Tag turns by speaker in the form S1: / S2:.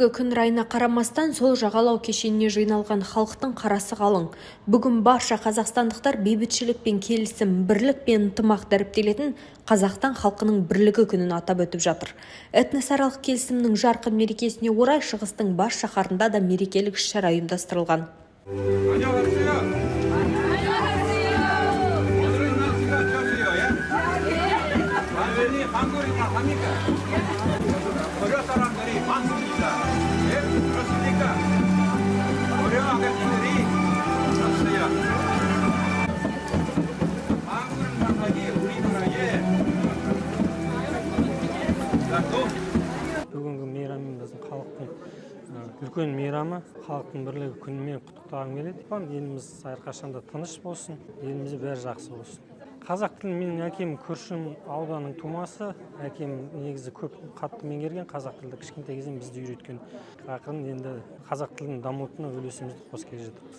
S1: Бүгінгі күн райына қарамастан, сол жағалау кешеніне жиналған халықтың қарасы қалың. Бүгін барша қазақстандықтар бейбітшілік пен келісім, бірлік пен ынтымақ дәріптелетін Қазақстан халқының бірлігі күнін атап өтіп жатыр. Этносаралық келісімнің жарқын мерекесіне орай шығыстың бас шаһарында да мерекелік іс-шара ұйымдастырылған.
S2: 안녕하세요. 오늘은 날씨가 좋으세요, 예? 당연히 한국이나 합니까? 고려 사람들이 많습니다. 예? 그렇습니까? 고려 아가씨들이 좋습니다. 한국은 만나기 우리나라에 또
S3: Бүгінгі мейраммен, біздің халықтың үлкен мейрамы, Халықтың бірлігі күнімен құттықтағым келеді. Еліміз әрқашанда тыныш болсын, елімізде бәрі жақсы болсын. Қазақ тілін менің әкем Күршім ауданының тумасы. Әкем негізі көп қатты меңгерген қазақ тілді, кішкентай кезден бізді үйреткен. Ақырын енді қазақ тілін дамытуына үлесімізді қосып келе жатырмыз.